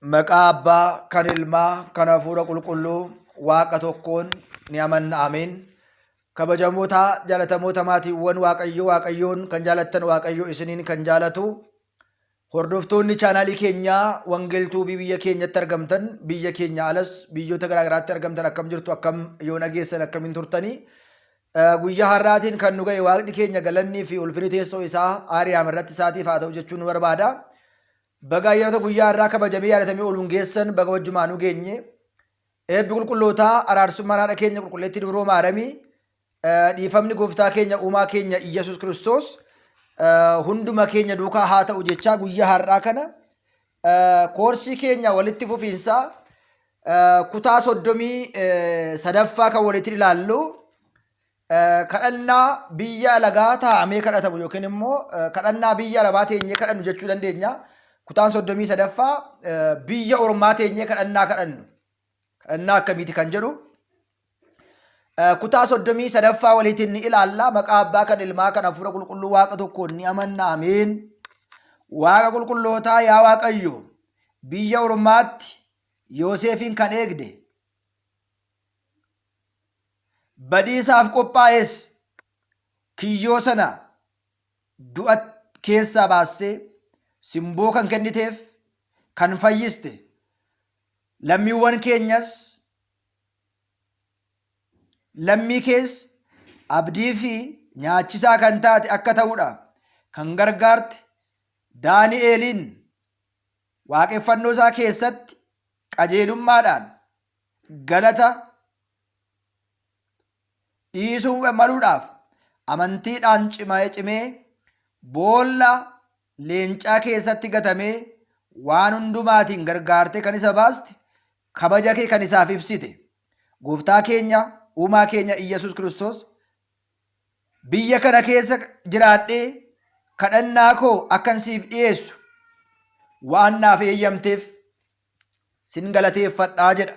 Maqaa Abbaa, kan Ilmaa, kan Hafuura Qulqulluu, Waaqa tokkoon ni amanna. Ameen. Kabajamoota jaalatamoota maatiiwwan Waaqayyoo Waaqayyoon kan jaalattan Waaqayyo isiniin kan jaalatu hordoftoonni chaanaalii keenyaa Wangeel Tuubii biyya keenyatti argamtan biyya keenya alas biyyoota garaagaraatti argamtan akkam jirtu akkam yoo nageessan akkamiin turtanii guyyaa har'aatiin kan nu ga'e Waaqni keenya galannii fi ulfinni teessoo isaa Aariyaam irratti isaatiif haa ta'u jechuun nu barbaada. Baga ayyaanota guyyaa har'aa kabajamee yaadatamee ooluun geessan baga wajjumaanuu geenye. Eebbi qulqullootaa araarsummaan haadha keenya qulqulleettii dubroo maaramii dhiifamni gooftaa keenya uumaa keenya Iyyasuus Kiristoos hunduma keenya duukaa haa ta'u jechaa guyyaa har'aa kana koorsii keenya walitti fufiinsaa kutaa 33ffaa kan walitti ilaallu kadhannaa biyya alagaa taa'amee kadhatamu yookiin immoo kadhannaa biyya arabaa teenyee kadhannu jechuu dandeenya. Kutaan 33ffaa biyya ormaa teenyee kadhannaa kadhannu. Kadhannaa akkamiiti kan jedhu. Kutaa 33ffaa waliitiin ni ilaalla. Maqaa abbaa kan ilmaa kan hafuura qulqulluu waaqa tokkoon ni amanna. Ameen. Waaqa qulqullootaa yaa Waaqayyo biyya ormaatti Yooseefiin kan eegde Badiisaaf qophaa'es kiyyoo sana du'a keessaa baastee simboo kan kenniteef, kan fayyiste, lammiiwwan keenyas lammii kees abdii fi nyaachisaa kan taate akka ta'uudha kan gargaarte Daani'eeliin waaqeffannoo isaa keessatti qajeelummaadhaan galata dhiisuu maluudhaaf amantiidhaan cimee cimee boolla leencaa keessatti gatamee waan hundumaatiin gargaartee kan isa baaste kabaja kee kan isaaf ibsite gooftaa keenya uumaa keenya Iyyasuus Kiristoos biyya kana keessa jiraadhee kadhannaa koo akkan siif dhiyeessu waan naaf eeyyamteef sin galateeffadhaa jedha.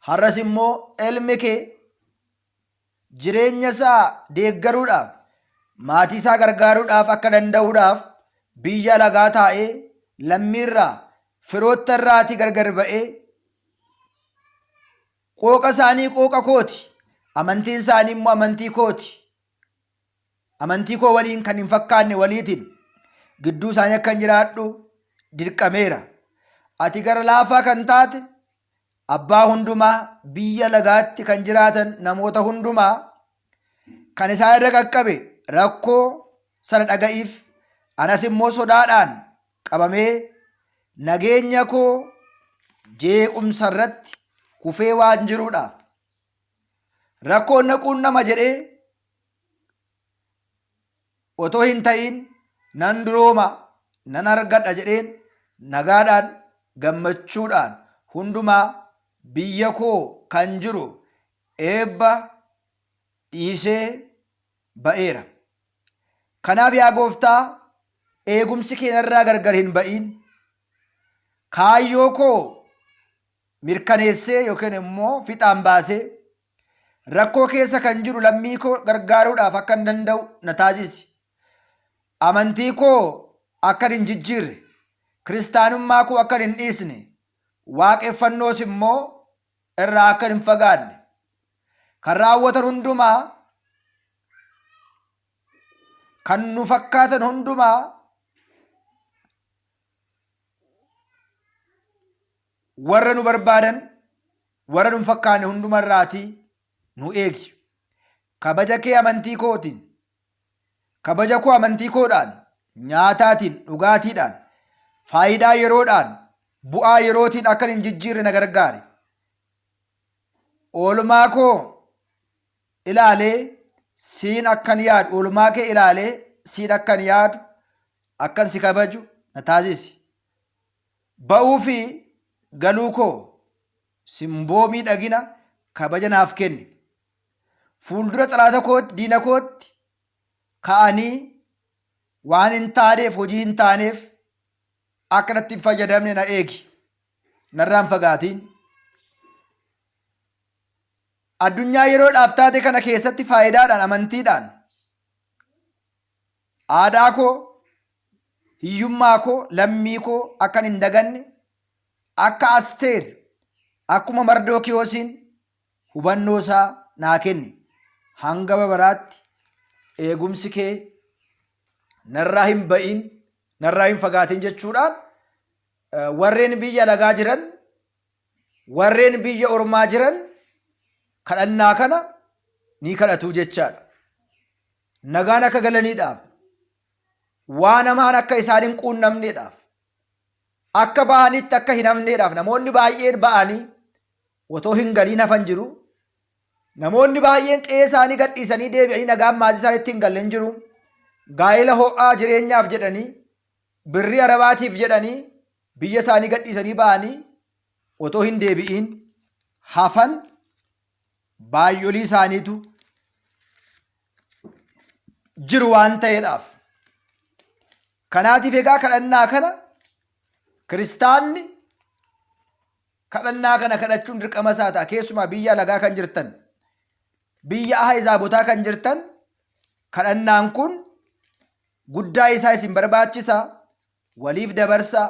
Har'as immoo ilmi kee jireenya isaa deeggaruudhaaf maatii isaa gargaaruudhaaf akka danda'uudhaaf biyya alagaa taa'ee lammiirraa firootta irraatii gargar ba'ee qooqa isaanii qooqa kooti amantiin isaanii immoo amantii kooti Amantii koo waliin kan hin fakkaanne waliitiin gidduu isaanii akkan jiraadhu dirqameera. Ati gara laafaa kan taate abbaa hundumaa biyya lagaatti kan jiraatan namoota hundumaa kan isaan irra qaqqabe rakkoo sana dhaga'iif anas immoo sodaadhaan qabamee nageenya koo jeequmsa irratti kufee waan jiruudhaaf rakkoon na quunnama jedhee otoo hin ta'iin nan durooma nan argadha jedheen nagaadhaan gammachuudhaan hundumaa biyya koo kan jiru eebba dhiisee ba'eera. Kanaaf yaa gooftaa eegumsi kee narraa gargar hin ba'iin. Kaayyoo koo mirkaneessee yookiin immoo fixaan baasee Rakkoo keessa kan jiru lammii koo gargaaruudhaaf akkan danda'u na taasisi. Amantii koo akkan hin jijjiirre, kiristaanummaa koo akkan hin dhiisne, waaqeffannoos immoo irraa akkan hin fagaanne. Kan raawwatan hundumaa, kan nu fakkaatan hundumaa warra nu barbaadan warra nu hin fakkaanne hunduma irraatii nu eegi. Kabaja kee amantii kootiin, kabaja koo amantii koodhaan, nyaataatiin, dhugaatiidhaan, faayidaa yeroodhaan, bu'aa yerootiin akkan hin jijjiirre na gargaari. Oolmaa koo ilaalee siin akkan yaadu, oolmaa kee ilaalee siin akkan yaadu, akkan si kabaju na taasisi. Ba'uu fi galuu koo simboo miidhagina kabaja naaf kenni. Fuuldura xalaata kootti diina kootti ka'anii waan hin taaneef hojii hin taaneef akka natti hin fayyadamne na eegi. Narraa hin fagaatiin. Addunyaa yeroodhaaf taate kana keessatti faayidaadhaan amantiidhaan aadaa koo, hiyyummaa koo, lammii koo akkan hin daganne akka Asteer akkuma Mardookiyoosiin hubannoo isaa naa kenni. Hanga babaraatti eegumsi kee narraa hin ba'iin, narraa hin fagaatin jechuudhaan warreen biyya alagaa jiran, warreen biyya ormaa jiran kadhannaa kana ni kadhatu jechaadha. Nagaan akka galaniidhaaf, waan hamaan akka isaan hin quunnamneedhaaf, akka bahanitti akka hin hafneedhaaf namoonni baay'een ba'anii otoo hin galiin hafan jiru. Namoonni baay'een qe'ee isaanii gadhiisanii deebi'anii nagaan maatii isaaniitti hin galle hin jiru. Gaa'ela ho'aa jireenyaaf jedhanii, birrii arabaatiif jedhanii biyya isaanii gadhiisanii ba'anii otoo hin deebi'iin hafan baay'olii isaaniitu jiru waan ta'eedhaaf. Kanaatiif egaa kadhannaa kana kiristaanni kadhannaa kana kadhachuun dirqama isaa ta'a. Keessumaa biyya alagaa kan jirtan, biyya ahizaabotaa kan jirtan kadhannaan kun guddaa isaa isin barbaachisa. Waliif dabarsa,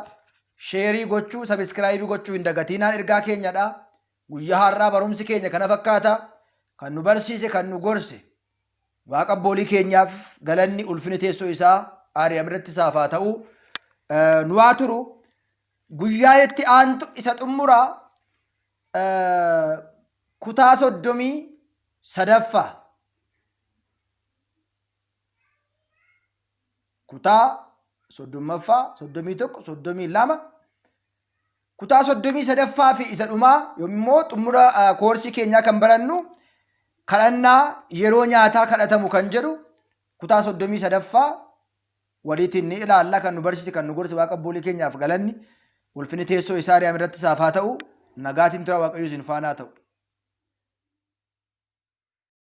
sheerii gochuu, sabiskiraayibii gochuu hin dagatiinaan ergaa keenyadha. Guyyaa har'aa barumsi keenya kana fakkaata. Kan nu barsiise, kan nu gorse. Waaqa abboolii keenyaaf galanni ulfini teessoo isaa aari'am irratti isaaf haa ta'u. Nu haa turu. Guyyaa itti aantu isa xumuraa kutaa 33ffaa. Kutaa 30ffaa, 31, 32, kutaa 33ffaa fi isa dhumaa yommuu xumura koorsii keenyaa kan barannu kadhannaa yeroo nyaataa kadhatamu kan jedhu kutaa 33ffaa waliitiin ni ilaalla. Kan nu barsiise, kan nu gorse Waaqa abboolii keenyaaf galanni ulfinni teessoo isaa ari'am irratti isaaf haa ta'u. Nagaatiin tura. Waaqayyo isin faana haa ta'u.